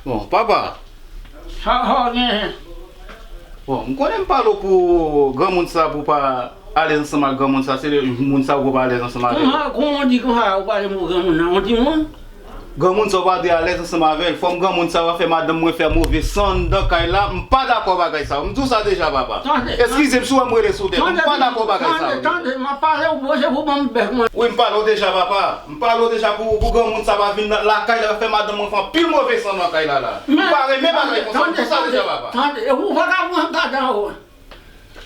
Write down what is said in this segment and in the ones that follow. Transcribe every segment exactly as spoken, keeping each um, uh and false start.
Bon, papa. Sa, sa w genyen? Bon, m konnen m pale w pou granmoun sa, pou w pa alèz ansanm ak granmoun sa, se moun sa ou pa alèz ansanm avè l. Kòman, kòman w di konsa, ou pale pou granmoun nan? Yon timoun? Granmoun sa ou pa dwe alèz ansanm avè l. Fò m granmoun sa va fè madanm mwen fè move san anndan kay la. M pa dakò bagay sa. M di w sa deja, papa. Tande, eskize m si w wè m rele sou tèt. M pa dakò bagay sa. Tande, tande, m ap pale w, se pou ban m bèk mwen. Wi, m pale w deja, papa. M pale w deja pou, pou granmoun sa pa vin nan lakay la, fè madanm mwen fè anpil move san nan kay la la. M pa renmen bagay konsa, m di w sa deja, papa. Tande, ou pa ka pran gad an ou.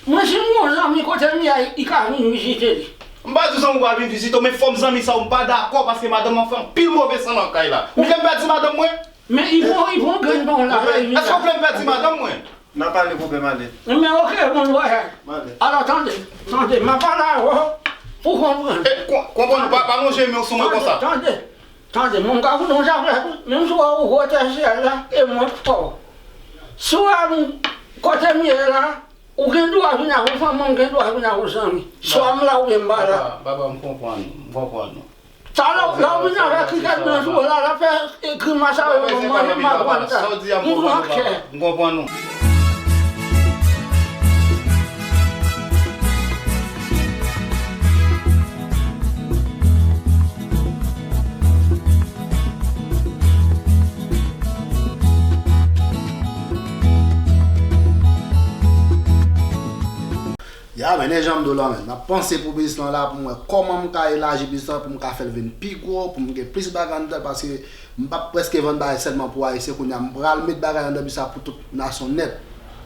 Mwen, si m gon zanmi kote m ye a, li ka vin vizite li. M pa di zanmi w pa vin vizite w, men fò m zanmi sa w, m pa dakò paske madanm mwen fè anpil move san nan kay la. Ou vle m pèdi madanm mwen? Men li pran, li pran grenn pa w la. Èske w vle m pèdi madanm mwen? N a pale pwoblèm ale. Men oke, bon vwayaj. Alò, tande, tande, m ap pale avè w pou konprann. E, kon-, konprann, pa, pa lonje men w sou mwen konsa. Tande, tande, tande, mwen m ka fout yon zafè tou. Menm si w wè ou wote syèl la, e mwen k fè w. Si w wè m kote m ye la, ou gen dwa vin ak yon fanmi, m gen dwa vin ak yon zanmi. Swa m la oubyen m pa la. Papa, papa, m konprann, m konprann ou. Talè w, lè w vin avèk krikèt nan jou la, l ap fè grimas avè w, manje magwal sa. M pran kè. M konprann nou. Ya, men, e jan m di w la, men. M ap panse pou biznis lan la, pou m wè kòman m ka elaji biznis lan, pou m ka fè l vin pi gwo, pou m gen plis bagay anndan l, paske m p ap prèske vann bagay sèlman pou Ayisyen. Kounye a, m pral met bagay anndan biznis la pou tout nasyon nèt.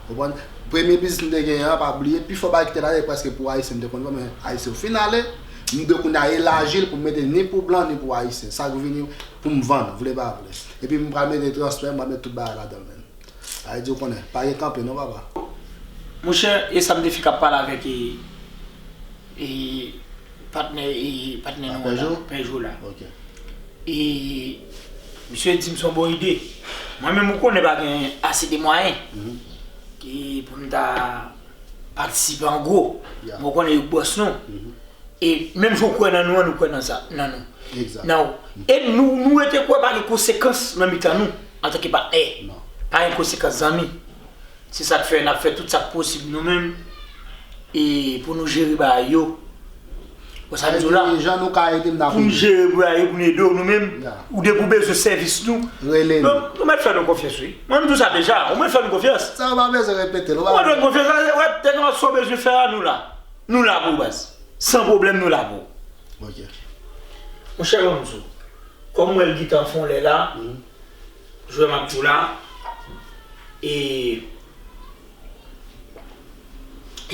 Ou konprann? Premye biznis m te genyen an, pa bliye, pi fò bagay ki te la, se prèske pou Ayisyen m te konn vann, men Ayisyen yo fin ale. M dwe kounye a elaji l pou m mete ni pou blan, ni pou Ayisyen. Sa k vini pou m vann, vle pa vle. Epi m pral mete transfè, m pral mete tout bagay ladan l, men. Sa vle di, ou konnen, pa gen kanpe non, papa. Monchè, e sa m te fenk ap pale avèk, e, e, patnè, e, patnè nou an la, Pè Jo la. E misye di m se yon bon ide. Mwen menm, ou konnen, pa gen ase de mwayen ki pou m ta patisipe an gwo. Men ou konnen, yo k bòs nou. E menm jan w kwè nan nou an, nou kwè nan sa, nan nou. Nan ou. E nou, nou rete kwè pa gen konsekans nan mitan nou, antanke patnè. Pa gen konsekans, zanmi. Se sa k fè n ap fè tout sa k posib nou menm, e pou nou jere bagay yo. Wè sa m di w la? Jan nou ka ede m nan pou nou jere bagay yo, pou nou ede w nou menm. Ou depi w bezwen sèvis nou, rele nou. Nou mèt fè nou konfyans, wi. Mwen, m di w sa deja, ou mèt fè nou konfyans. Sa yo pa bezwen repete l. Ou mèt fè nou konfyans, wè, tèt ansanm bezwen fè a, nou la. Nou la pou ou, baz. San pwoblèm, nou la pou ou. Ok. Monchè, ban m di w, kòm mwen, l gentan fè yon lè la, jwè m ap di w la, e,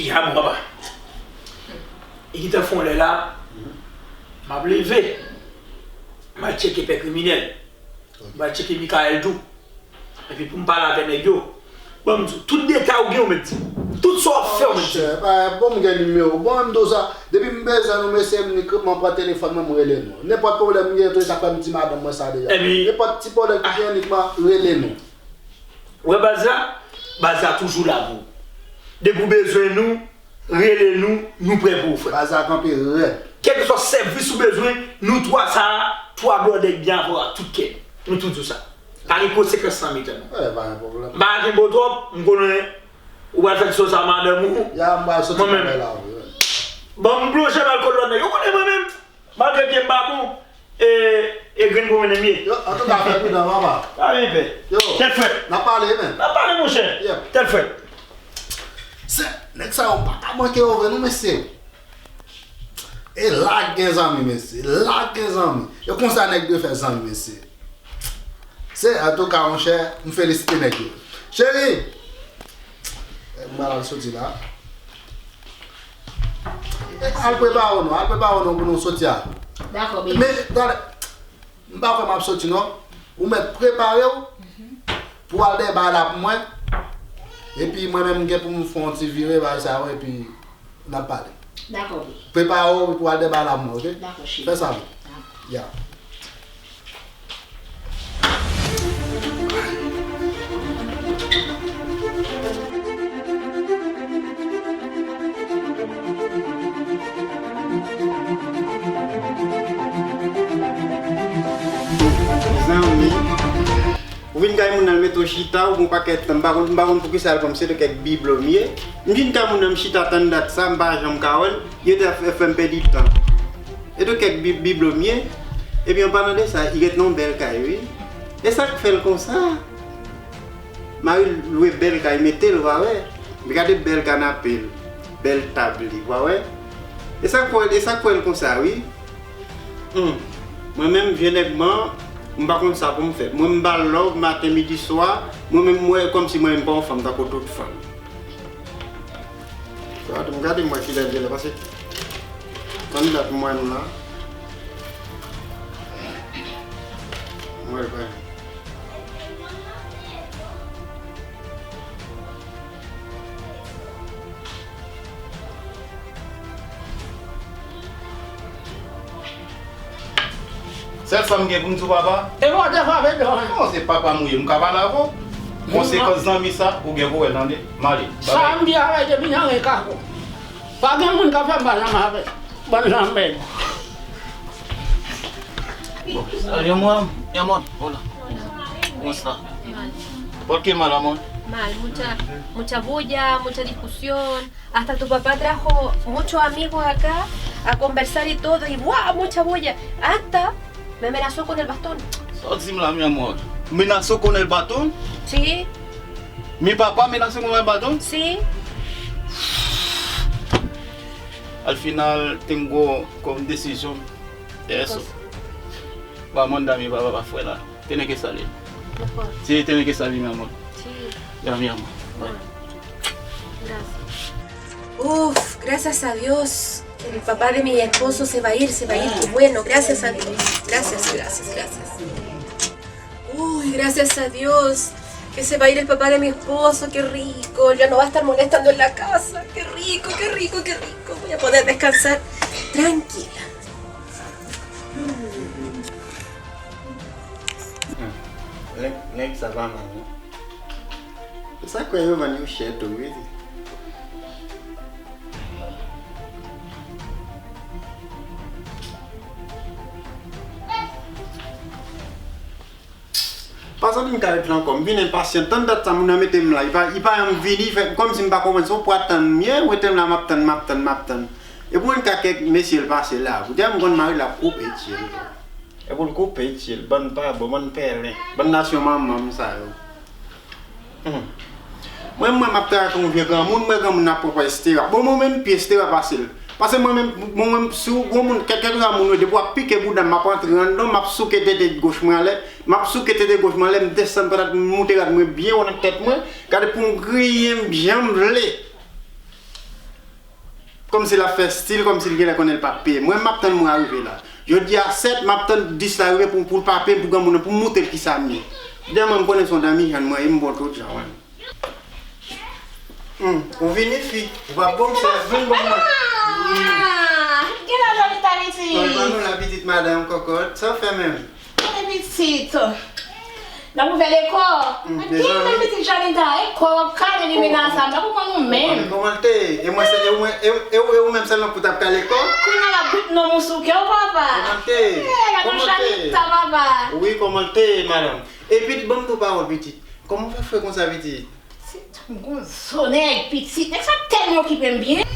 e a bon, papa. Li gentan fè yon lè la, m ap leve, m al tcheke pè kriminèl. M al tcheke Mikaèl tou. Epi pou m pale avè nèg yo, ban m di w, tout detay ou gen, ou mèt di m. Tout sa w ap fè, ou mèt di m. Monchè, pa, bon, m gen nimewo. Bon, m di w sa, depi m bezwen nou, mesye, m nik, m pran telefòn mwen, m rele nou. Nenpòt pwoblèm m gen, tou, sa fè m di madanm mwen sa deja. Nenpòt ti pwoblèm ki gen, nik, m rele nou. Ou wè baz la? Baz la toujou la pou ou. Depi w bezwen nou, rele nou, nou prè pou ou, frè. Baz la kanpe rèd. Kèlkeswa sèvis ou bezwen, nou twa sa a, twa blòdè k byen avè w ak tout kè. Nou tou di w sa. Pa gen konsekans nan mitan nou. Wè, pa gen pwoblèm. M pa gen bon twòp, m konnen ou pral fè ti sòs a madanm ou. Ya, m pral soti travay la, wi. Ban m plonje m al kot lòt nèg. Ou konnen mwen menm, malgre pye m pa bon, e, e grenn gwo mennen m ye. Yo, antouka, fè pridan, papa. Pa gen pè. Yo, tèt frèt. N ap pale, men. N ap pale, monchè. Tèt frèt. Se, nèg sa yo pa ka manke yo vre, non, mesye. E la k gen zanmi, mesye. E la k gen zanmi. E konsa nèg dwe fè zanmi, mesye. Se, antouka, monchè, m felisite nèg yo. Cheri! M pral al soti la. E, al prepare w non, al prepare w non pou nou soti a. Dakò, baby. Men, tande, m pa kwè m ap soti non. Ou mèt prepare w pou al dèyè bay la pou mwen. Epi mwen menm, m gen pou m fè yon ti vire bay sa yo, epi n ap pale. Dakò, baby. Prepare w pou al dèyè bay la pou mwen, ok? Dakò, cheri. Fè sa, baby. Ya. Zanmi, ou vin kay Nan l mete w chita, ou gen yon pakèt tan, m pa konn, m pa konn poukisa l kòmsi se de kèk biblo m ye. M vin ka moun nan m chita tann dat sa, m pa janm ka wè l, yo te fè, fè m pèdi tan. E de kèk bi-, biblo m ye. Epi an palan de sa, li ret nan yon bèl kay, wi. E sa k fè l konsa? Mari l lwe bèl kay, mete l, w a wè. Gade bèl kanape l, bèl tab li, w a wè. E sa k fè, e sa k fè l konsa, wi. Hmm. Mwen menm, vye nèg man, m pa konn sa pou m fè. Mwen, m ba l love maten, midi, swa. Mwen menm, m wè kòmsi mwen menm pa yon fanm tankou tout fanm. Gade, m gade m wè kilè l genlè, paske tann dat m wè l la. M wè l vre. Sèl sa m gen pou m di w, papa. E mwen te fave dò. Kòman se papa m ou ye, m ka pale avè w? Konsekans zanmi sa, ou gen pou wè l, tande. M ale. Sa m di avè w depi nan ren kako. Pa gen moun k ap fè m pale ansanm avè l. Bann lanmèd. Bon, salye mwen, mi amor. Hola. ¿Cómo está? Mal. ¿Por qué mal, amor? Mal, mucha, mucha bulla, mucha discusión. Hasta tu papá trajo muchos amigos acá a conversar y todo, y ¡buah! Mucha bulla. Hasta me amenazó con el bastón. Sa w di m la, mi amor? Menace con el bastón? Sí. Mi papá amenaza con el bastón? Sí. Al final tengo con decisión de eso. Cosa? Va a mandar a mi papá para afuera. Tiene que salir. Mejor. Sí, tiene que salir, mi amor. Sí. Ya, mi amor. Bueno. Gracias. Uf, gracias a Dios. El papá de mi esposo se va a ir, se va a ir. Qué bueno, gracias a Dios. Gracias, gracias, gracias. Uy, gracias a Dios que se va a ir el papá de mi esposo, qué rico, ya no va a estar molestando en la casa, qué rico, qué rico, qué rico, voy a poder descansar tranquila. Nèg, nèg sa pa mal, non. Sa kwè yo vann yo chè tou, wi. Pa santi m ka ret la ankò. M vin enpasyan. Tann dat sa moun nan mete m la. Li pa, li pa janm vini. Fè kòmsi m pa konprann. Se yon pwa tann m ye. Ou mete m la, m ap tann, m ap tann, m ap tann. Epi w ka kèk mesye l pase la. Poutèt m konn mari l ap koupe tye l. Epi l koupe tye l. Bann pa bon, bann pèlen. Bann nasyon manman m sa yo. Hmm. Mwen, mwen, m ap travay ak yon vye granmoun, mwen, granmoun nan ap pran pwa estera. Bon, mwen menm, pi estera pase l. Paske mwen menm, mwen menm, si yon moun, kèlkeswa moun yo, depi w ap pike bouda m, m ap antre anndan, m ap souke tete goch mwen anlè, m ap souke tete goch mwen anlè, m desann patat, m moute rad mwen byen wo nan tèt mwen, gade pou m griyen m jan m vle. Kòmsi l ap fè stil, kòmsi l genlè konnen l p ap peye. Mwen, m ap tann mwen a rive la. Jodi a sèt, m ap tann dis la rive pou, pou l pa peye m, pou granmoun nan, pou m montre l kisa m ye. Dèyè mwen, m konnen se yon dam ijann mwen ye, m bon tout jan, wi. Hmm, ou vini, fi. Ou pa bon, m sèvi, vin bon mwen. Ah! Genlè Lolita pitit. Mwen pa nou la pitit madanm kòkòt. Sa w fè menm? Mwen pitit. N ap ouvè lekò. Hmm, mezanmi. Gen nan pitit Janita, e kò w ap kale li mennen ansanm, n ap konprann ou menm. Kòman l te? E mwen se, e mwen, e, e, e ou menm sèlman pou t ap kale kò? Kounye a l ap bout nonm ou sou kè w, papa. Kòman l te? Eh, gade Janita, papa. Wi, kòman l te, madanm? Epi, ban m di w pawòl, pitit. Kòman w fè fre konsa, pitit? Pitit, m gon zo nèg, pitit. Nèg sa tèlman okipe m byen.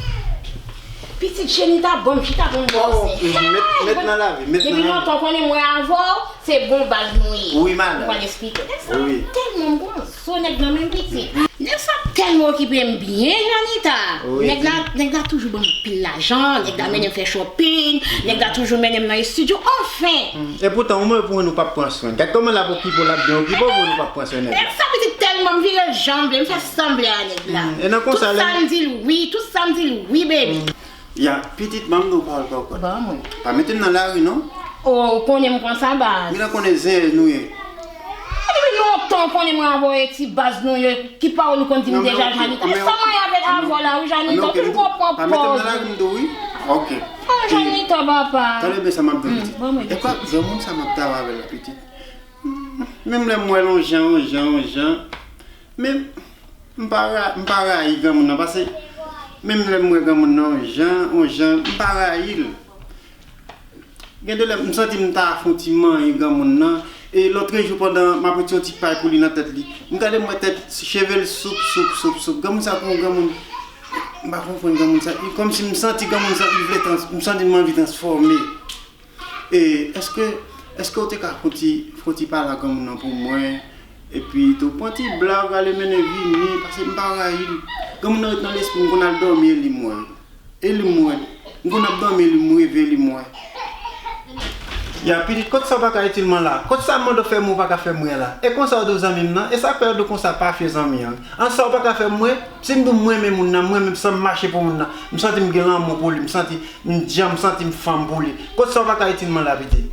Pitit Jenita ban m chita pou m bwase. Oh, mhm, met, met nan lavi, met nan lavi. Depi lontan w konnen mwen avè w, se bon baz nou ye. Wi, madanm. Ou konn esplike. Nèg sa tèlman, m gon zo nèg nan men m, pitit. Nèg sa tèlman okipe m byen, Janita. Wi, nèg la, nèg la toujou ban m pil lajan, nèg la mennen m fè shopping, nèg la toujou mennen m nan estidyo, anfen. Hmm, epoutan, ou menm pou nou p ap pran swen. Gad kòman l ap okipe w, l ap byen okipe w, pou nou p ap pran swen nèg la. Nèg sa pitit tèlman m vire l jan m vle, m fè sanble a nèg la. Hmm, e nan konsa lè. Tout sa m di l wi, tout sa m di l wi, baby. Hmm. Ya, pitit, ban m di w pawòl kòkòt. Ban mwen. Pa mete m nan lari, non. O, ou konnen m konsa, baz. Genlè konnen zen nou ye. Depi lontan w konnen mwen avè w e ti baz nou ye, ki pawòl ou konn di m deja, Janita? E sa mwen avèk avè w la, wi, Janita, ou toujou konn pran pòz. Pa mete m nan lari m di w, wi. Ok. Ah, Janita, papa. Tande byen sa m ap di w, pitit. Hmm, ban mwen. E pa granmoun sa m ap travay avè l la, pitit. Hmm, menm lè m wè l on jan, on jan, on jan. Men, m pa ra-, m pa rayi granmoun nan, paske menm lè m wè granmoun nan on jan, on jan, m pa rayi l. Gen de lè, m santi m ta fè on ti manyen granmoun nan, E lòtrejou pandan m ap retire yon ti pay pou li nan tèt li, m gade m wè tèt, cheve l soup, soup, soup, soup. Granmoun sa gon granmoun, m pa konprann granmoun sa. Li kòmsi m santi granmoun sa, li vle trans-, m santi m anvi transfòme. E èske, èske w te ka fè yon ti, fè yon ti pale ak granmoun nan pou mwen? Epi tou, pran ti blag, ale mennen vini, paske m pa rayi l. Granmoun nan ret nan lespri m, m konn al dòmi, e li m wè. E li m wè. M konn ap dòmi, e li m reve, e li m wè. Ya, pitit, kot sa w pa ka itil mwen la? Kot sa m mande w fè mwen, ou pa ka fè mwen la? E konsa w di w zanmi m nan? E sa k fè yo di w konsa pa fye zanmi an? An sa w pa ka fè mwen? Si m di w m renmen moun nan, m renmen m san m mache pou moun nan, m santi m gen lanmou pou li, m santi m djanm, m santi m fanm pou li. Kot sa w pa ka itil mwen la, pitit?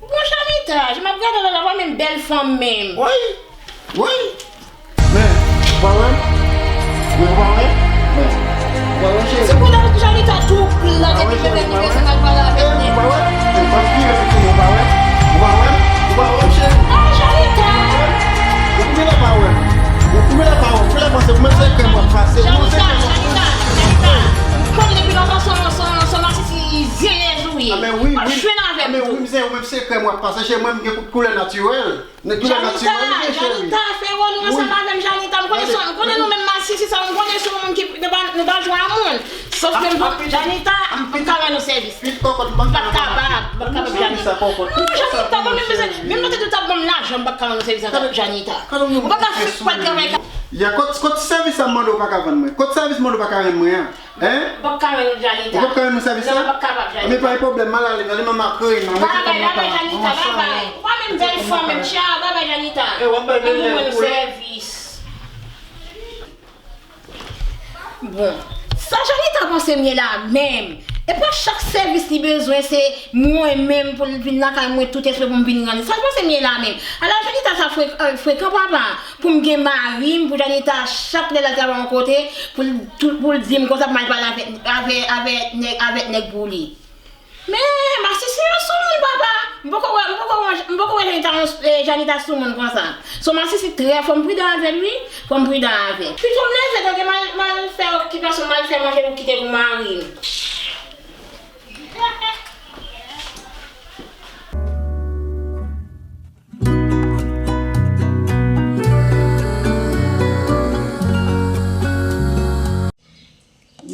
Bon, Janita, jan m ap gade w la, la pa menm bèl fanm menm. Woy! Woy! Men, ou pa wè? Men, ou pa wè? Men, ou pa wè, cheri? Se pou la Janita tou plat epi cheve li bezwen al pale avèk nèg. Ou pa wè? Ou pa wè? Ou pa wè? Ou pa wè? Ou pa wè, cheri? Ah, Janita! Ou koupe la pa wè. Ou koupe la pa wè. Ou koupe la panse. Ou menm se krèm w ap pase. Ou menm se Janita, krèm w ap Janita, pase. Janita. Konn depi lontan se, se, se masisi zyeyèz ou ye. Ah, men wi, wi. Ou pa jwenn avè m tou. Ah, men wi, mizè, ou menm se krèm w ap pase. Cheri, mwen, m gen kout koulè natirèl. Nèg ki la Janita, natirèl, wi, cheri. Janita, fè wòl ou ansanm avè m, Janita. M konnen se, m konnen nou menm masisi sa, m konnen se yon moun ki, nou pa, nou pa jwe a moun. Sòf ke m, Janita, m p ap ka rann ou sèvis. M p ap kapab, m p ap kapab, Janita. Non, Janita, mwen menm bezwen, menm lè w te di w t ap ban m lajan, m p ap ka rann ou sèvis ankò, Janita. Ou pa ka fè, fè travay. Ya, kot, kot sèvis sa m mande w pa ka rann mwen? Kot sèvis m mande w pa ka rann mwen an? Hein? M p ap ka rann ou Janita. Ou p ap ka rann mwen sèvis la? Non, m p ap kapab, Janita. Anben, pa gen pwoblèm, m al ale, ale manman kreye nan. Babay, babay, Janita, babay. Ou pa menm bèl fanm, menm tcha, babay, Janita. E, w ap bay bèl nèg pou ou. Sèvis. Bon, sa Janita panse m ye la menm? E pa chak sèvis li bezwen, se mwen menm pou l vin lakay mwen tout espre pou m vin rann li. Sa l panse m ye la menm? Ala Janita sa fre-, euh, frekan, papa. Pou m gen mari m, pou Janita chak lè l al travay yon kote, pou l, pou l di m konsa pou m al pale avèk, avè, avèk nèg, avèk nèg pou li. Men, masisi an sou moun, papa. M poko wè, m poko wè, m poko wè Janita, eh, Janita sou moun konsa. Se yon masisi trè, fò m pridan avè l, wi. Fò m pridan avè l. Pito m leve, tande m al, m al fè okipasyon, m al fè manje pou kite pou mari m.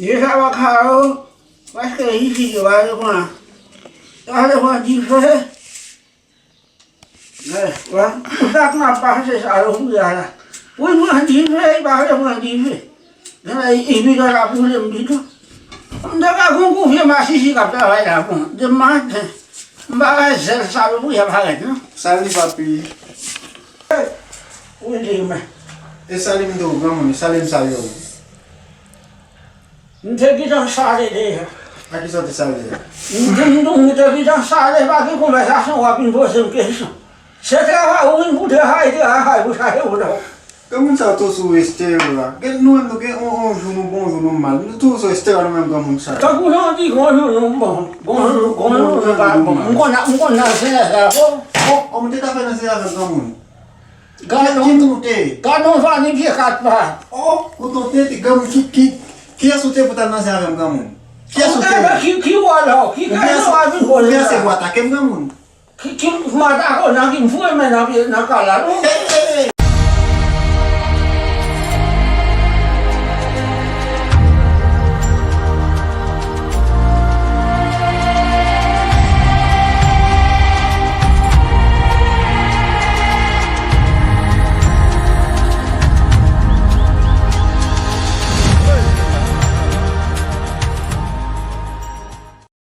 Deja baka yo prèske isit yo pa reprann. Yo pa reprann dife. Wè, wè, pou sa k nan pase sa yo pou la. Pou l pran dife, li pa reprann dife. Epi yo la pou lè m pito. M ta ka gon kou vye masisi k ap travay la pou mwen. Demen maten, m pa wè zèl sa yo pou y ap parèt, non. Sali, papi. Wi, di men. E sali m tou, granmoun, sali m sali w. M te gentan sale deja. A kisa w te sale a? M te, m te, m te gentan sale, pa gen konvèsasyon w ap vin poze m kesyon. Se travay ou vin pou travay, travay pou chache pou travay. Granmoun sa yo tou sou estè yo la. Gen, nou menm nou gen on, on jou nou bon, on jou nou mal. Nou tou sou estè yo nou menm granmoun sa yo. Tankou jan w di, gon jou nou bon, gon jou, gon jou nou pa bon. M konn, m konn nan Senyè sa fò. O, o, m te ka fè nan Senyè avèk granmoun. Gad on, gad on vani pye kat pa. O, kote w te, te granmoun ki, ki, kiyès ou te pou t al nan Senyè avè m granmoun? Kiyès ou te? Ki, ki wòl ou, ki kesyon w ap vin poze la? Ou vle se pou atake m granmoun? Ki, ki m atake w nan ki m foure men nan pye, nan kay la, non? Hey, hey, hey,